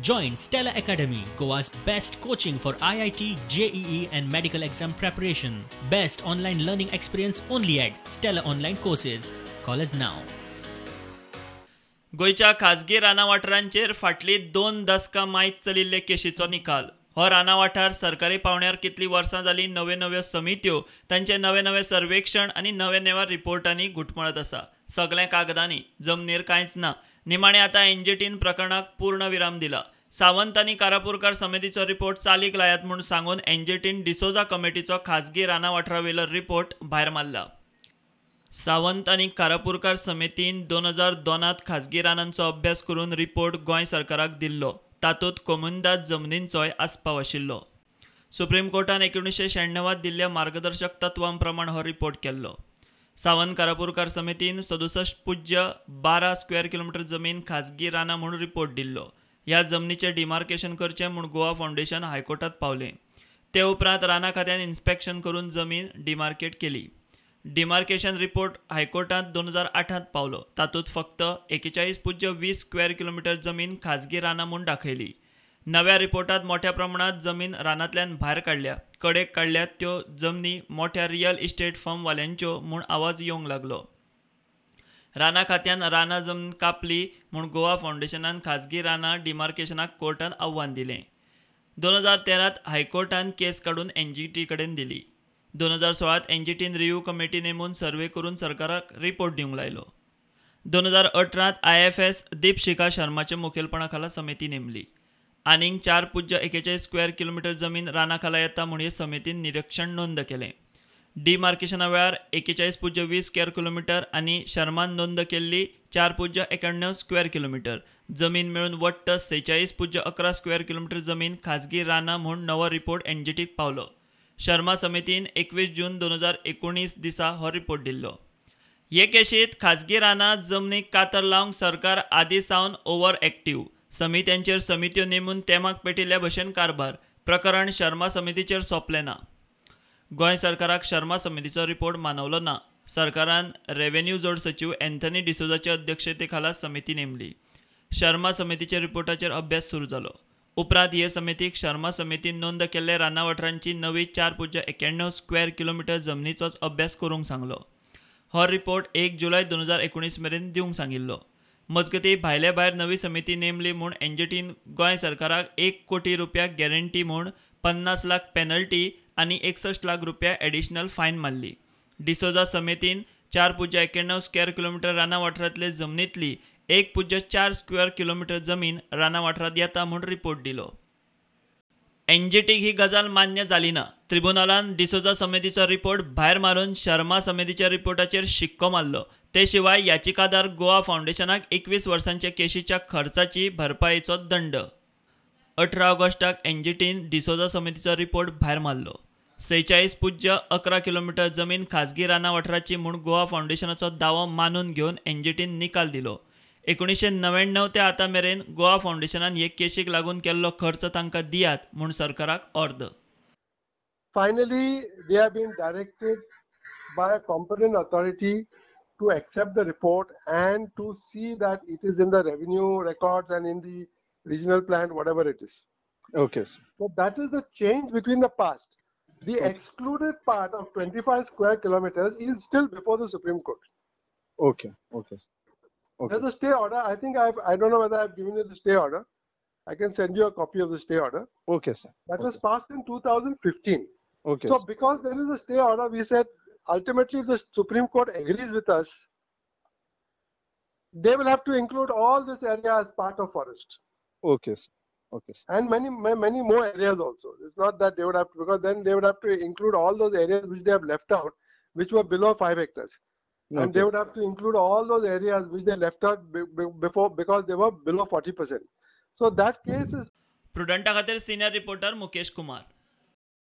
Join Stellar Academy, Goa's best coaching for IIT, JEE and medical exam preparation. Best online learning experience only at Stellar Online Courses. Call us now. गोंयच्या खाजगी रानां वाठारांचेर फाटलीं 2 दसकां मायत चलिल्ले केशीचो निकाल. हो रानां वाठार सरकारी पावंड्यार कितलीं वर्सां जालीं नव्यो नव्यो समित्यो, तांचे नवे नवे सर्वेक्षण आनी नव्या नव्या रिपोर्टांनी घुटमळत आसा. सगळें कागदांनी, जमनीर कांयच ना. निमाणें आतां एनजीटीन प्रकरणाक पूर्ण विराम दिला. सावंत आनी कारापूरकार समितीचो रिपोर्ट चालीक लायात म्हूण सांगून एनजीटीन डिसोजा कमिटीचो खाजगी रानां वाठारावेलो रिपोर्ट भायर मारला. सावंत आनी कारापूरकार समितीन 2002 खाजगी रानांचो अभ्यास करून रिपोर्ट गोंय सरकाराक दिल्लो. तातूंत कोमुनिदाद जमनींचोय आस्पाव आशिल्लो. सुप्रीम कोर्टान 1996 दिल्ल्या मार्गदर्शक तत्वां प्रमाण हो रिपोर्ट केल्लो. सावंत कारापूरकार समितीन 67.12 स्क्वेअर किलोमिटर जमीन खाजगी रानां म्हूण रिपोर्ट दिल्लो. ह्या जमनीचें डिमार्केशन करचें म्हूण गोवा फावंडेशन हायकोर्टांत पावलें. ते उपरांत रानां खात्यान इन्स्पेक्शन करून जमीन डिमार्केट केली. डिमार्केशन रिपोर्ट हायकोर्टांत 2008 पावलो. तातूंत फक्त 41.20 स्क्वेअर किलोमिटर जमीन खाजगी रानां म्हूण दाखयली. नव्या रिपोर्टांत मोठ्या प्रमाणांत जमीन रानांतल्यान भायर काडल्या. कडेक काडल्यात त्यो जमनी मोठ्या रियल इस्टेट फर्मवाल्यांच्यो म्हूण आवाज येवंक लागलो. रानां खात्यान रानां जमनीन कापली म्हूण गोवा फावंडेशनान खाजगी रानां डिमार्केशनाक कोर्टांत आव्हान दिलें. 2013 हायकोर्टान केस काडून एनजीटी कडेन दिली. 2016 एनजीटीन रिव्यू कमिटी नेमून सर्वे करून सरकाराक रिपोर्ट दिवंक लायलो. 2018 IFS Deepshikha शर्माच्या मुखेलपणा खाला समिती नेमली. आनीक 4.41 स्क्वेअर किलोमिटर जमीन रानां खाला येता म्हूण हे समितीन निरीक्षण नोंद केलें. डिमार्केशना वेळार 41.20 स्क्वेअर किलोमिटर आनी शर्मान नोंद केल्ली 4.91 स्क्वेअर किलोमिटर जमीन मेळून वट्ट 46.11 स्क्वेअर किलोमिटर जमीन खाजगी रानां म्हूण नवो रिपोर्ट एनजीटीक पावलो. शर्मा समितीन 21 जून 2019 दिसा हो रिपोर्ट दिल्लो. हे केशींत खाजगी रानां जमनीक कातर लावंक सरकार आदीं सावन ओवर एक्टीव. समित्यांचेर समित्यो नेमून तेमाक पेटिल्ल्या भशेन कारभार. प्रकरण शर्मा समितीचेर सोंपलें ना. गोंय सरकाराक शर्मा समितीचो रिपोर्ट मानवलो ना. सरकारान रेव्हेन्यू जोड सचीव एन्थनी डिसोजाच्या अध्यक्षते खाला समिती नेमली. शर्मा समितीच्या रिपोर्टाचेर अभ्यास सुरू जालो. उपरांत हे समितीक शर्मा समितीन नोंद केल्ले रानां वाठारांची नवी 4.91 स्क्वेअर किलोमिटर जमनीचोच अभ्यास करूंक सांगलो. हो रिपोर्ट 1 जुलय 2019 मेरेन दिवंक सांगिल्लो. मजगतीं भायले भायर नवी समिती नेमली म्हूण एनजीटीन गोंय सरकाराक 1 कोटी रुपया गॅरंटी म्हूण 50 लाख पेनल्टी आनी 61 लाख रुपया एडिशनल फायन मारली. डिसोजा समितीन 4.91 स्क्वेअर किलोमिटर रानां वाठारांतले जमनींतली 1.4 स्क्वेअर किलोमिटर जमीन रानां वाठारांत येता म्हूण रिपोर्ट दिलो. एनजीटीक ही गजाल मान्य जाली ना. त्रिबुनालान डिसोजा समितीचो रिपोर्ट भायर मारून शर्मा समितीच्या रिपोर्टाचेर शिक्को मारलो. ते शिवाय याचिकादार गोवा फावंडेशनाक 21 वर्सांच्या केशीच्या खर्चाची भरपायेचो दंड. 18 ऑगस्टाक एनजीटीन डिसोजा समितीचो रिपोर्ट भायर मारलो. 46.11 किलोमिटर जमीन खाजगी रानां वाठाराची म्हूण गोवा फावंडेशनाचो दावो मानून घेवन एनजीटीन निकाल दिलो. 1999 ते आतां मेरेन गोवा फावंडेशनान हे केशीक लागून केल्लो खर्च तांकां दियात म्हूण सरकाराक ऑर्द. Finally, they have been directed by a competent authority to accept the report and to see that it is in the revenue records and in the regional plan, whatever it is. Okay. So that is the change between the past. The excluded part of 25 square kilometers is still before the Supreme Court. Okay. Okay. Okay. There's a stay order. I think I don't know whether I've given you the stay order. I can send you a copy of the stay order. Okay, sir. That was passed in 2015. Okay. So because there is a stay order, we said ultimately if the Supreme Court agrees with us, they will have to include all this area as part of forest. Okay, sir. Okay, sir. And many, many more areas also. It's not that they would have to, because then they would have to include all those areas which they have left out, which were below 5 hectares. Okay. And they would have to include all those areas which they left out before because they were below 40%. So that case is. Prudenta खातीर senior reporter Mukesh Kumar.